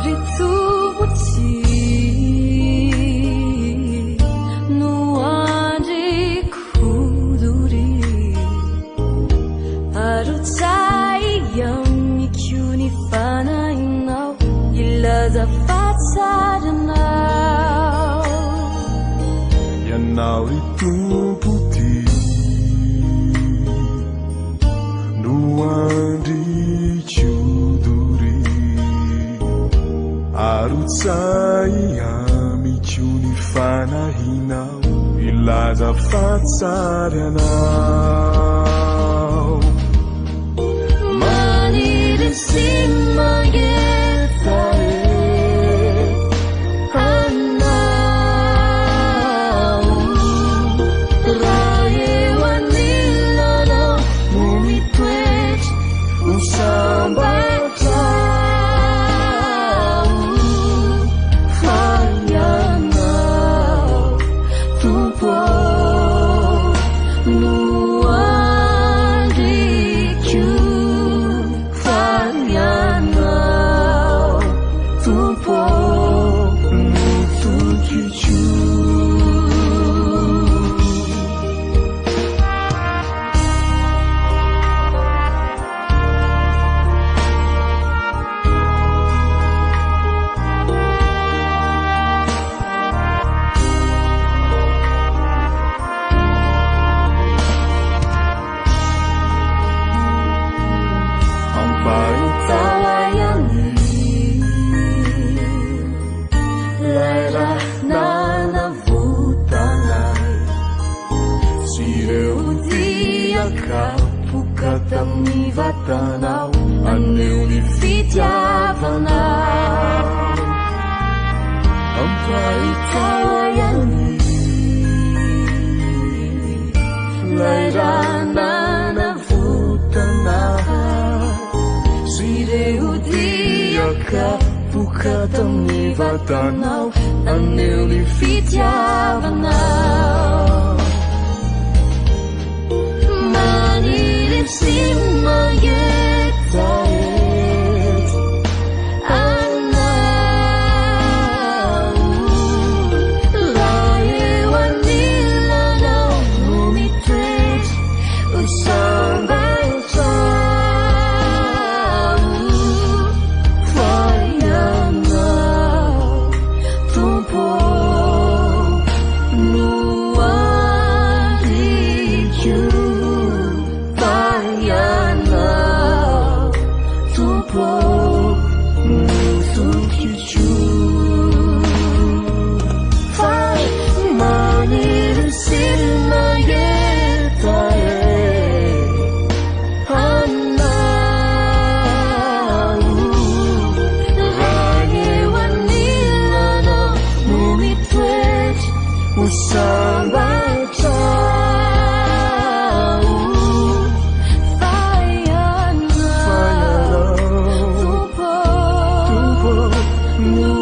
ry Tompo ty no andriko doria. Arotsay amiko ny fanahinao hilaza fa tsara Ianao. Ianao ry Tompo ty no andriko doria. Arotsay amiko ny fanahinao hilaza fa tsara Ianao. Maniry sy mangetaheta Anao. Raha eo anilanao no mitoetra ho sambatra aho. Fa Ianao, Tompo, no andriko. Fa Ianao, Tompo, no tokiko. Ampahitao ahy ihany Ilay ra nanavotana ahy sy ireo dia kapoka tamin'ny vatanao haneho ny fitiavanao. Ampahitao ahy ihany Ilay ra nanavotana ahy sy ireo dia kapoka tamin'ny vatanao haneho ny fitiavanao. Maniry sy mangetaheta Anao. Raha eo anilanao no mitoetra ho sambatra aho. Fa Ianao, Tompo, no andriko. Fa Ianao, Tompo, no tokiko. Fa maniry sy mangetaheta Anao. Raha eo anilanao no mitoetra ho sambatra aho. Fa Ianao, Fa Ianao, Tompo, Tompo, no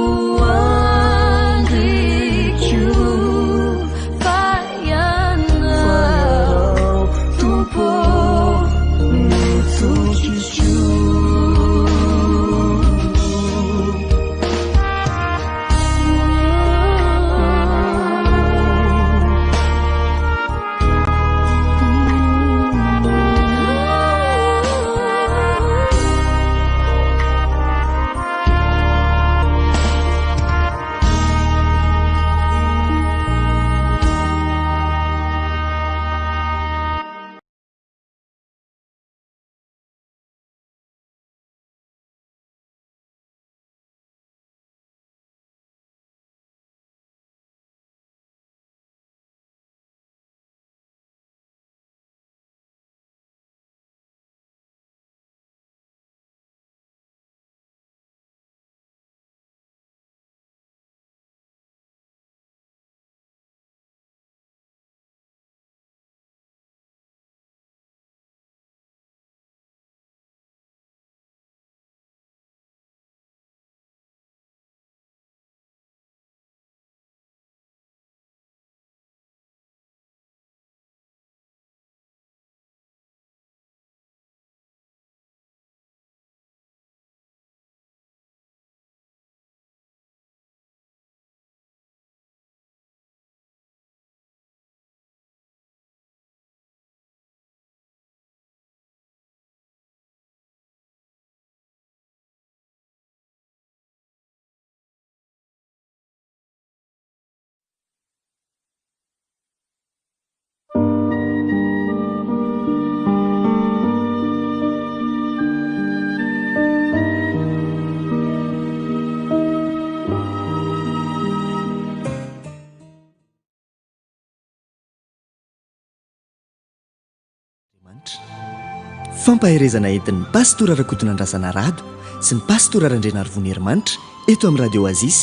Fampaherezana entin'ny Pastora Rakotonandrasana Rado sy ny Pastora Randrianarivony Herimanitra eto amin'ny Radio Oasis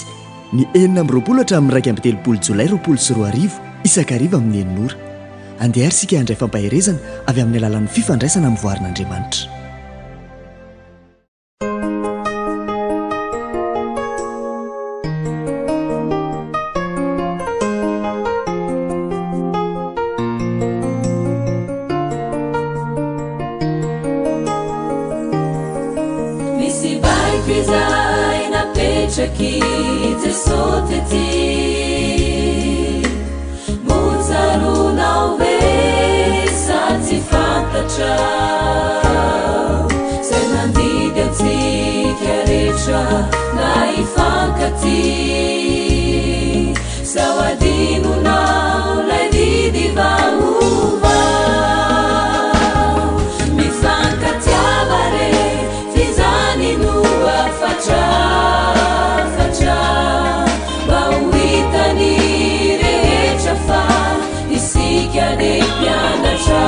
ny 26 hatramin'ny 31 jolay 2020 isan-kariva amin'ny enina ora. Andeha ary isika handray fampaherezana avy amin'ny alalan'ny fifandraisana amin'ny voarin'Andriamanitra. Misy baiko izay napetrak'i Jesoa tety Moa tsaroanao ve sa tsy fantatrao Izay nandidy antsika rehetra na hifankatia Sao adinonao lay didy vaovao Mifankatiava re f'izany no hafatra hafatra Mba ho hitan'ny rehetra fa isika dia mpianatra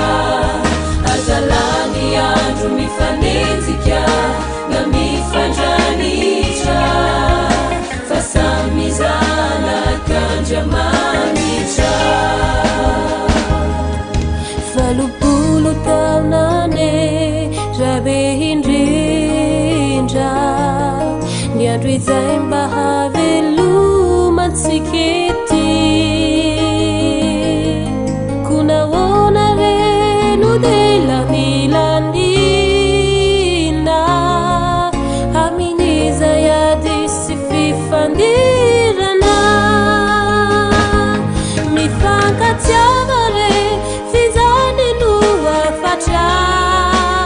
Aza lany andro mifanenjika na mifandranitra Fa samy zanak'Andriamanitra. 80 taona anie Rabe indrindra Ny andro izay mba hahavelomantsika ety Koa nahoana re no dia lanilaniana Amin'izay ady sy fifandirana Mifankatiava re f'izany no hafatra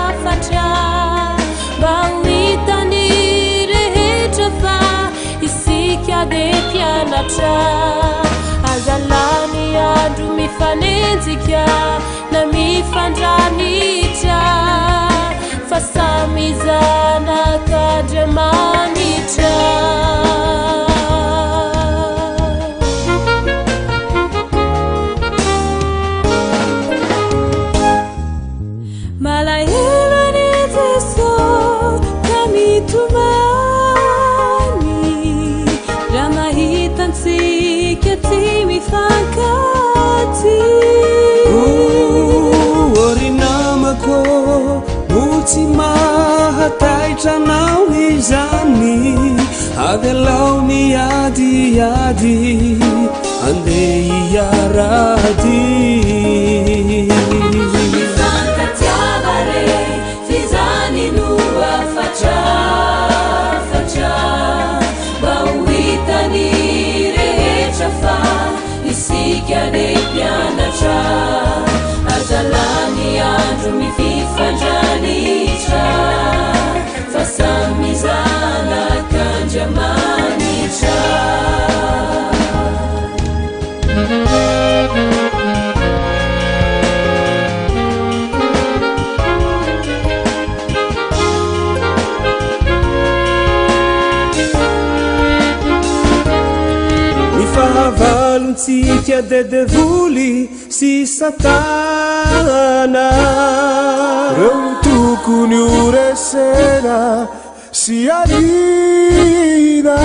hafatra Mba ho hitan'ny rehetra fa isika dia mpianatra Aza lany andro mifanenjika na mifandranitra Fa samy zanak'Andriamanitra. Malahelo an'i Jesoa ka mitomany Raha mahita antsika tsy mifankatia. Oh, ry namako ô, tsy mahataitra anao izany Avelao miadiady, andeha hiara-dia. Mifankatiava re, f'izany no hafatra, hafatra Mba ho hitan'ny rehetra fa isika dia mpianatra Aza lany andro mififandranitra Fa samy zanak'Andriamanitra. Ny fahavalontsika dia devoly sy satana. Reo no tokony ho resena sy ariana.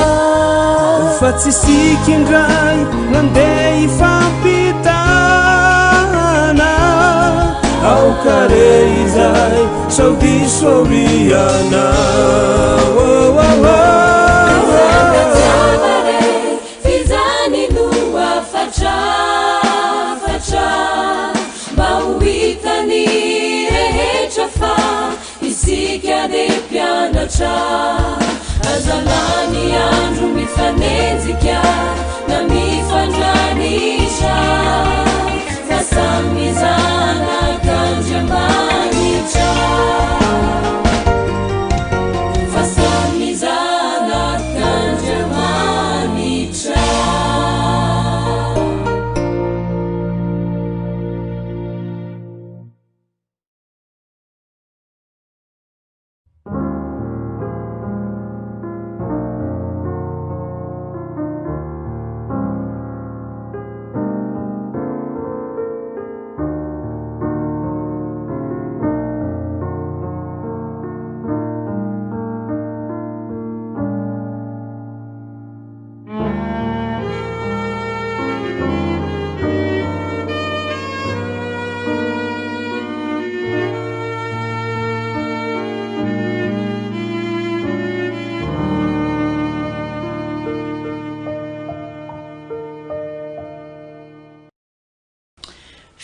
Fa tsy isika indray no andeha hifampitana. Aoka re izay sao diso aoriana. Oh, oh, oh, oh. Mifankatiava re, f'izany no hafatra, hafatra Mba ho hitan'ny rehetra fa isika dia mpianatra Aza lany andro mifanenjika na mifandranitra Fa samy zanak'Andriamanitra Fa samy zanak'Andriamanitra.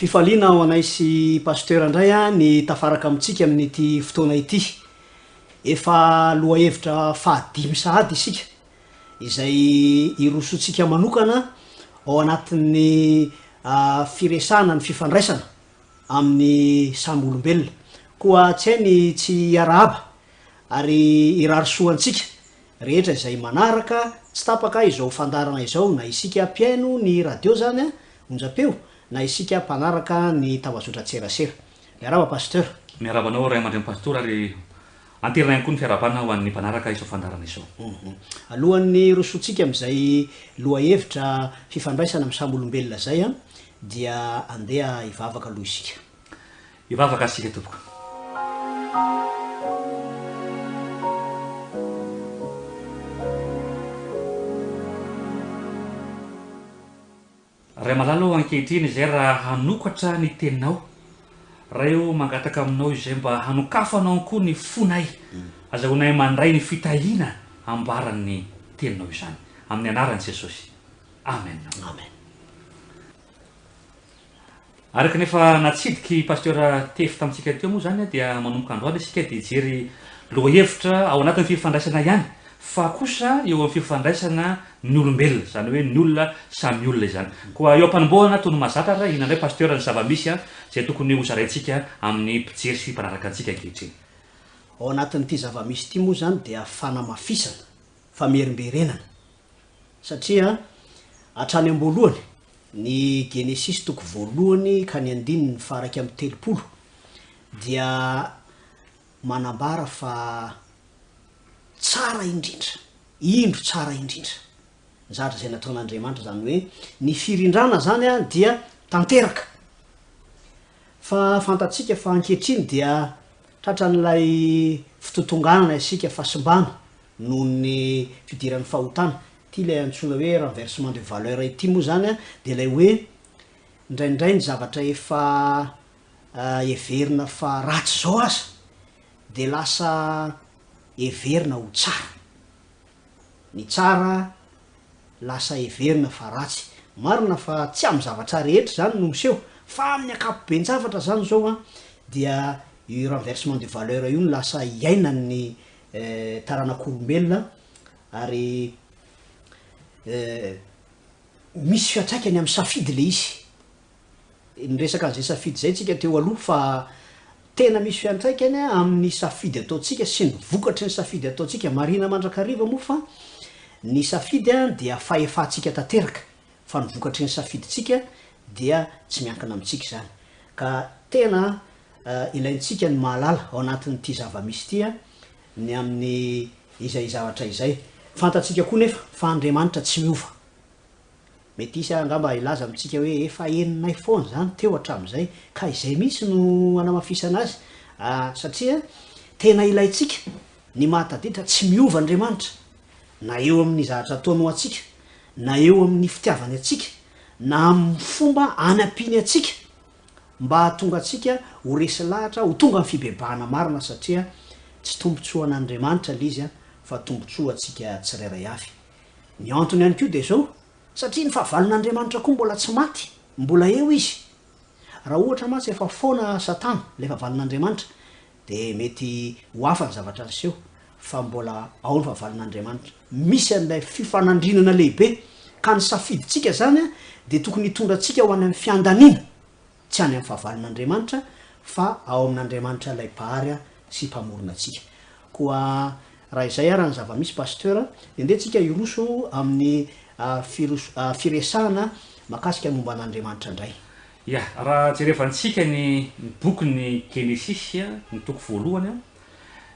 Fifaliana ho anay sy Pasteur indray ny tafaraka amintsika amin'ity fotoana ity. Efa lohahevitra fahadimy sahady isika izay hirosoantsika manokana ao anatin'ny firesahana ny fifandraisana amin'ny samy olombelona. Koa tsy hay ny tsy hiarahaba ary hirary soa antsika rehetra izay manaraka tsy tapaka izao fandaharana izao na isika mpihaino ny radio izany onjam-peo na isika mpanaraka ny tambazotran-tserasera. Miarahaba Pasteur. Miarahaba anao Ray aman-dreny Pastora ary anterina ihany koa ny fiarahabana ho an'ny mpanaraka izao fandaharana izao. Alohan'ny hirosoantsika amin'izay lohahevitra fifandraisana amin'ny samy olombelona izay dia andeha hivavaka aloha isika. Hivavaka isika tompoko. Ray malala ô ankehitriny izay raha hanokatra ny teninao, Ray ô mangataka aminao izay mba hanokafanao koa ny fonay azahoanay mandray ny fitahiana ambaran'ny teninao izany. Amin'ny anaran'i Jesosy. Amen. Amen. Araka ny efa natsidik'i Pasteur Tefy tamintsika teo moa izany dia manomboka androany isika dia hijery lohahevitra ao anatin'ny fifandraisana ihany fa kosa eo amin'ny fifandraisana ny olombelona, izany hoe ny olona samy olona izany. Koa eo am-panombohana toy ny mahazatra ary inona indray Pasteur ny zava-misy izay tokony hozaraintsika amin'ny mpijery sy mpanaraka antsika ankehitriny? Ao anatin'ity zava-misy ity moa izany dia fanamafisana, famerimberenana satria hatrany am-boalohany Ny Genesisy toko voalohany ka ny andininy faha-31 dia manambara fa tsara indrindra, indro tsara indrindra ny zavatra izay nataon'Andriamanitra, izany hoe ny firindrana izany dia tanteraka. Fa fantatsika fa ankehitriny dia tratran'ilay fitotonganana isika, fahasimbana noho ny fidiran'ny fahotana. Ity ilay antsoina hoe renversement de valeur ity moa izany dia ilay hoe indraindray ny zavatra efa heverina fa ratsy izao aza dia lasa heverina ho tsara. Ny tsara lasa heverina fa ratsy. Marina fa tsy amin'ny zavatra rehetra izany no miseho fa amin'ny ankapoben-javatra izany izao an dia io renversement de valeur io no lasa iainan'ny taranak'olombelona ary misy fiantraikany amin'ny safidy ilay izy. Niresaka an'izay safidy izay tsika teo aloha fa tena misy fiantraikany amin'ny safidy ataontsika sy ny vokatry ny safidy ataontsika. Marihina mandrakariva moa fa ny safidy dia fahefantsika tanteraka fa ny vokatry ny safidintsika dia tsy miankina amintsika izany. Ka tena ilaintsika ny mahalala ao anatin'ity zava-misy ity ny amin'ny izay zavatra izay. Fantatsika koa nefa fa Andriamanitra tsy miova. Mety hisy angamba hilaza amintsika hoe efa henonay foana izany teo hatramin'izay, ka izay mihitsy no hanamafisana azy, satria tena ilaintsika ny mahatadidy fa tsy miova Andriamanitra, na eo amin'ny zavatra ataony ho antsika, na eo amin'ny fitiavany antsika, na amin'ny fomba anampiany antsika. mba hahatonga antsika ho resy lahatra ho tonga amin'ny fibebahana marina satria tsy tombontsoan'Andriamanitra ilay izy fa tombontsoa antsika tsirairay avy. Ny antony ihany koa dia izao, satria ny fahavalon'Andriamanitra koa mbola tsy maty, mbola eo izy. Raha ohatra mantsy efa foana Satana, ilay fahavalon'Andriamanitra, dia mety ho hafa ny zavatra niseho fa mbola ao ny fahavalon'Andriamanitra. Misy an'ilay fifanandrinana lehibe ka ny safidintsika izany dia tokony hitondra antsika ho any amin'ny fiandaniana, tsy any amin'ny fahavalon'Andriamanitra fa ao amin'Andriamanitra ilay Mpahary sy Mpamorona antsika. Koa raha izay ara ny zava-misy Pasteur dia ndeha tsika hiroso amin'ny firesahana makasika ny momba an'Andriamanitra indray. Ya, raha jerevantsika ny bokin'ny Genesisy, ny toko voalohany,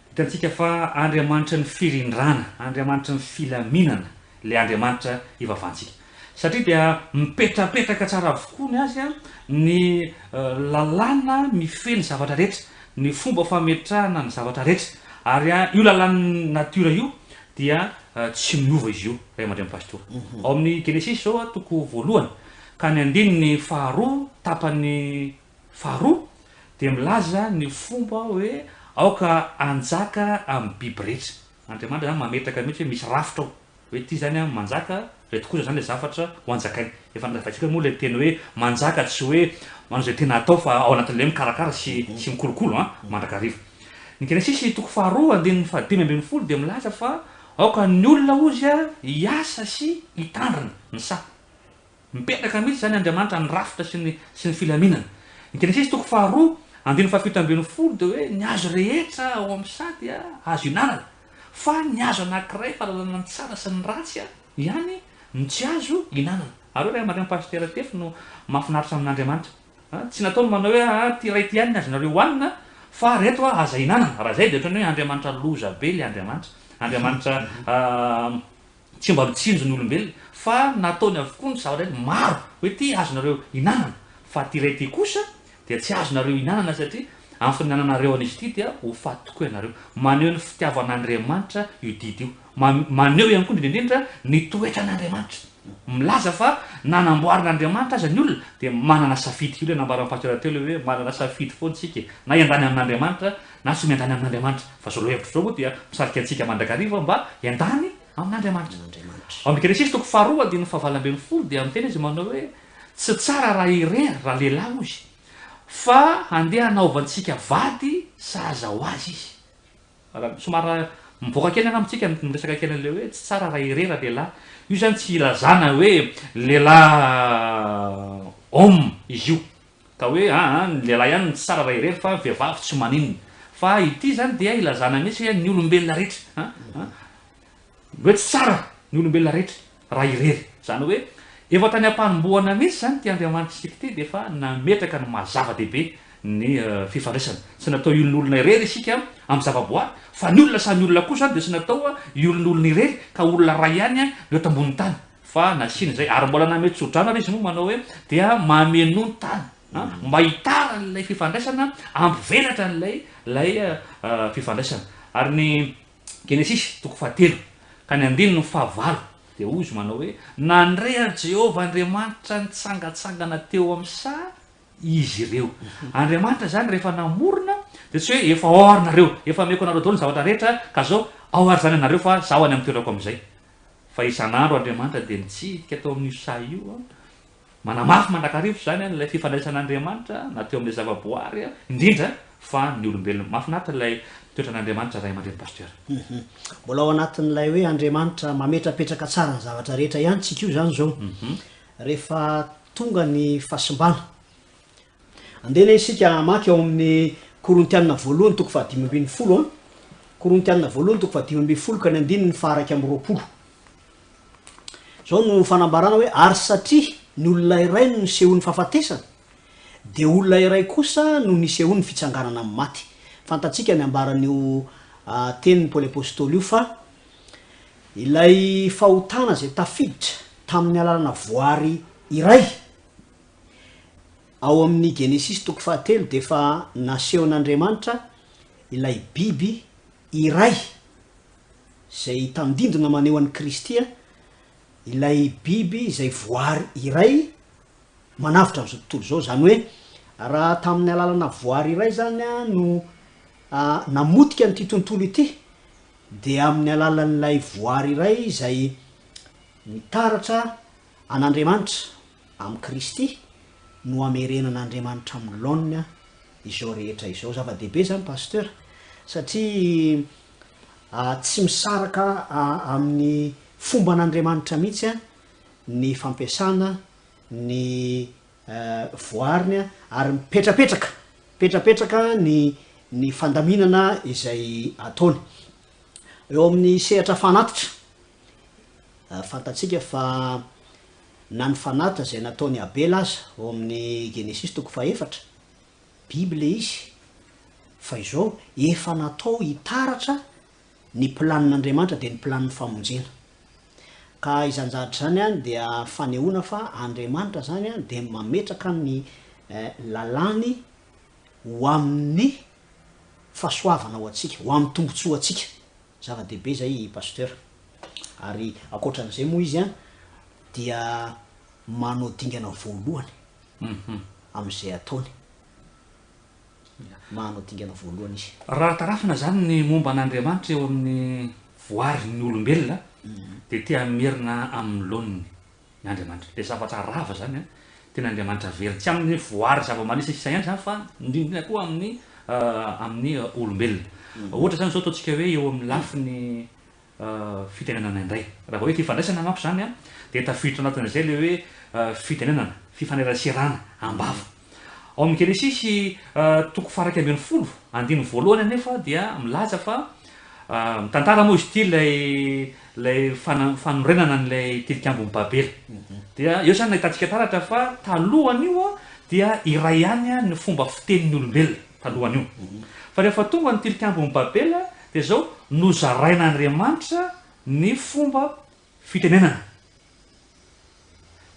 hitantsika fa Andriamanitry ny firindrana, Andriamanitry ny filaminana ilay Andriamanitra ivavahantsika. Satria dia mipetrapetraka tsara avokoa ny azy ny lalàna mifehy ny zavatra rehetra, ny fomba fametrahana ny zavatra rehetra. Ary io lalàn'ny natiora io dia tsy miova izy io, ray aman-dreny pastora. Ao amin'ny Genesisy izao, toko voalohany, Ka ny andininy faharoa tapany faharoa dia milaza ny fomba hoe aoka hanjaka amin'ny biby rehetra. Andriamanitra izany mametraka mihitsy hoe misy rafitra ao. Hoe ity izany an manjaka, ireto kosa izany ilay zavatra ho anjakaina. Efa nolazaintsika moa ilay teny hoe manjaka tsy hoe Manao izay tiana hatao fa ao anatin'ilay hoe mikarakara sy sy mikolokolo an, mandrakariva. Ny Genesisy toko faharoa andininy fahadimy ambin'ny folo dia milaza fa aoka ny olona hozy hiasa sy hitandrina ny saha. Mipetraka mihitsy izany Andriamanitra ny rafitra sy ny sy ny filaminana. Ny Genesisy toko faharoa andininy fahafito ambin'ny folo dia hoe ny hazo rehetra ao amin'ny saha dia azo ihinanana, fa ny hazo anankiray fahalalana ny tsara sy ny ratsy ihany no tsy azo ihinanana. Ary hoe ray aman-dreny Pasitera Tefy no mahafinaritra amin'Andriamanitra. Tsy nataony manao hoe aa ity iray ity ihany ny azonareo hohanina fa reto aza ihinanana. Raha izay dia ohatran'ny hoe Andriamanitra loza be ilay Andriamanitra. Andriamanitra tsy mba mitsinjo ny olombelona fa nataony avokoa ny zavatra rehetra maro hoe ity azonareo ihinanana fa ity iray ity kosa dia tsy azonareo ihinanana satria amin'ny fotoana ihinananareo an'izy ity dia ho faty tokoa ianareo. Maneho ny fitiavan'Andriamanitra io didy io. Maneho ihany koa indrindra indrindra ny toetran'Andriamanitra. Milaza fa nanamboarin'Andriamanitra aza ny olona dia manana safidy. Io ilay nambaran'i Pasteur teo ilay hoe manana safidy foana isika e. Na hiandany amin'Andriamanitra na tsy miandany amin'Andriamanitra. Fa izao lohahevitra izao moa dia misarika antsika mandrakariva mba hiandany amin'Andriamanitra. Ao amin'ny Genesisy toko faharoa andininy fahavalo ambin'ny folo dia miteny izy manao hoe tsy tsara raha irery ralehilahy hozy fa handeha hanaovantsika vady sahaza ho azy izy. Raha somary mivoaka kely angamba tsika miresaka kely an'ilay hoe tsy tsara raha irery ralehilahy. Io izany tsy ilazana hoe lehilahy homme izy io. Ka hoe aa ny lehilahy ihany no tsy tsara raha irery fa vehivavy tsy maninona. Fa ity izany dia ilazana mihitsy hoe ny olombelona rehetra a a hoe tsy tsara ny olombelona rehetra raha irery. Izany hoe efa tany am-panombohana mihitsy izany ity Andriamanitr'isika ity dia efa nametraka ny maha zava-dehibe ny fifandraisana. Tsy natao hiolonolona irery isika amin'ny zava-boary fa ny olona samy olona koa izany dia tsy natao hiolonolona irery ka olona iray ihany no eto ambonin'ny tany. Fa nasiana izay, ary mbola namehy tso-drano ary izy moa manao hoe dia mamenoa ny tany an, mba hitara an'ilay fifandraisana, hampivelatra an'ilay ilay fifandraisana. Ary ny Genesisy toko fahatelo ka ny andininy fahavalo dia hoy izy manao hoe, Nandre an'i Jehovah Andriamanitra nitsangantsangana teo amin'ny saha izy ireo. Andriamanitra izany rehefa namorona dia tsy hoe efa ao ary nareo, efa ameko anareo daholo ny zavatra rehetra ka zao ao ary izany ianareo fa zaho any amin'ny toerako amin'izay. Fa isan'andro Andriamanitra dia mitsidika tao amin'io saha io, manamafy mandrakariva izany ilay fifandraisan'Andriamanitra na teo amin'ilay zava-boary indrindra fa ny olombelona. Mahafinaritra ilay toetran'Andriamanitra Ray aman-dreny Pasteur. Mbola ao anatin'ilay hoe Andriamanitra mametrapetraka tsara ny zavatra rehetra ihany tsika io izany izao. Rehefa tonga ny fahasimbana. Andeha anie isika hamaky ao amin'ny Korintiana voalohany toko fahadimy ambin'ny folo an. Korintiana voalohany toko fahadimy ambin'ny folo ka ny andininy faha-21. Izao no fanambarana hoe ary satria ny olona iray no nisehoan'ny fahafatesana, dia olona iray kosa no nisehoan'ny fitsanganana amin'ny maty. Fantatsika ny ambaran'io tenin'i Paoly Apostoly io fa ilay fahotana izay tafiditra tamin'ny alalana voary iray, Ao amin'ny Genesisy toko fahatelo dia efa nasehon'Andriamanitra ilay biby iray izay tandindona maneho an'i Kristy, ilay biby izay voary iray manavotra an'izao tontolo izao. Izany hoe raha tamin'ny alalana voary iray izany no namotika an'ity tontolo ity dia amin'ny alalan'ilay voary iray izay mitaratra an'Andriamanitra Amin'i Kristy no hamerenan'Andriamanitra amin'ny laoniny izao rehetra izao. Zava-dehibe izany Pasteur satria tsy misaraka amin'ny fomban'Andriamanitra mihitsy ny fampiasana ny voariny ary mipetrapetraka mipetrapetraka ny ny fandaminana izay ataony. Eo amin'ny sehatra fanatitra, fantatsika fa Na ny fanatitra izay nataon'i Abela aza, ao amin'ny Genesisy toko fahefatra, biby ilay izy, fa izao, efa natao hitaratra ny planin'Andriamanitra, dia ny planin'ny famonjena. Ka izany zavatra izany dia fanehoana fa Andriamanitra izany dia mametraka ny lalàny ho amin'ny fahasoavana ho antsika, ho amin'ny tombontsoantsika. Zava-dehibe izay Pasteur. Ary ankoatran'izay moa izy an, dia manao dingana voalohany amin'izay ataony. Manao dingana voalohany izy. Raha tarafina izany ny momba an'Andriamanitra eo amin'ny voary ny olombelona dia te hamerina amin'ny laoniny ny Andriamanitra. Ilay zavatra rava izany an, tena Andriamanitra velona. Tsy amin'ny voary zava-maniry sy ny sisa ihany izany fa indrindra koa amin'ny amin'ny olombelona. Ohatra izany izao ataontsika hoe eo amin'ny lafiny fitenenana indray. Raha vao hoe fifandraisana manko izany an, dia tafiditra ao anatin'izay ilay hoe fitenenana, fifaneraserana am-bava. Ao amin'ny Genesisy toko faha-11, andininy voalohany anefa dia milaza fa, mitantara moa izy ity ilay ilay fanorenana an'ilay tilikambon'i Babela. Dia eo izany nahitantsika taratra fa talohan'io dia iray ihany ny fomba fitenin'ny olombelona, talohan'io. Fa rehefa tonga ny tilikambon'i Babela dia izao, nozarain'Andriamanitra ny fomba fitenenana.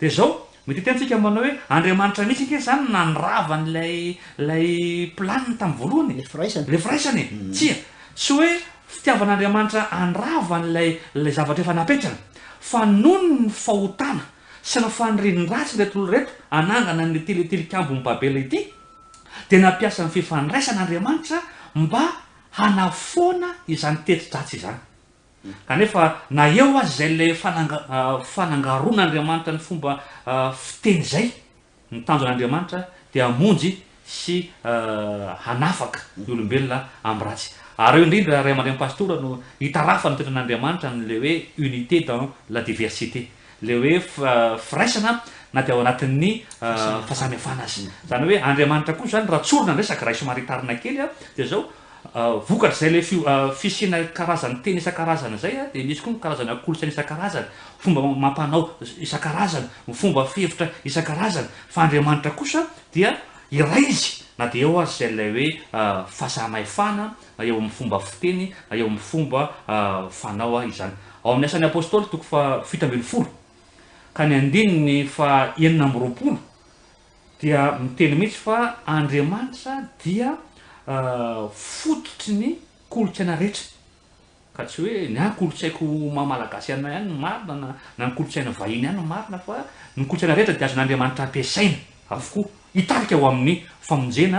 Dia izao, mety hiteny tsika manao hoe, Andriamanitra mihitsy ange izany no nandrava an'ilay ilay planiny tamin'ny voalohany e. Ilay firaisana. Ilay firaisana e. Tsia. Tsy hoe fitiavan'Andriamanitra handrava an'ilay ilay zavatra efa napetrany, fa noho ny fahotana sy ny faniriany ratsy ireto olona ireto hanangana an'ity ilay tilikambon'i Babela ity, dia nampiasa ny fifandraisana Andriamanitra mba hanafoana izany teti-dratsy izany. Kanefa na eo aza izay ilay fanangaroan'Andriamanitra ny fomba fiteny izay, ny tanjon'Andriamanitra dia hamonjy sy hanafaka ny olombelona amin'ny ratsy. Ary eo indrindra ray aman-dreny pastora no hitarafan'ny toetran'Andriamanitra an'ilay hoe unité dans la diversité, ilay hoe firaisana na dia ao anatin'ny fahasamihafana aza. Izany hoe Andriamanitra koa izany raha tsorina ny resaka, raha somary hitarina kely dia izao, Vokatr'izay ilay fisiana karazan'ny teny isan-karazany izay dia misy koa ny karazana kolontsaina isan-karazany, fomba amam-panao isan-karazany, ny fomba fihevitra isan-karazany, fa Andriamanitra kosa dia iray Izy na dia eo aza izay ilay hoe fahasamihafana eo amin'ny fomba fiteny, eo amin'ny fomba fanao izany. Ao amin'ny Asan'ny Apostoly toko faha 17 ka ny andininy faha 26 dia miteny mihitsy fa Andriamanitra dia fototry ny kolontsaina rehetra, ka tsy hoe ny ahy kolontsaiko maha malagasy anay ihany no marina na na ny kolontsaina vahiny ihany no marina fa ny kolontsaina rehetra dia azon'Andriamanitra ampiasaina avokoa hitarika ho amin'ny famonjena.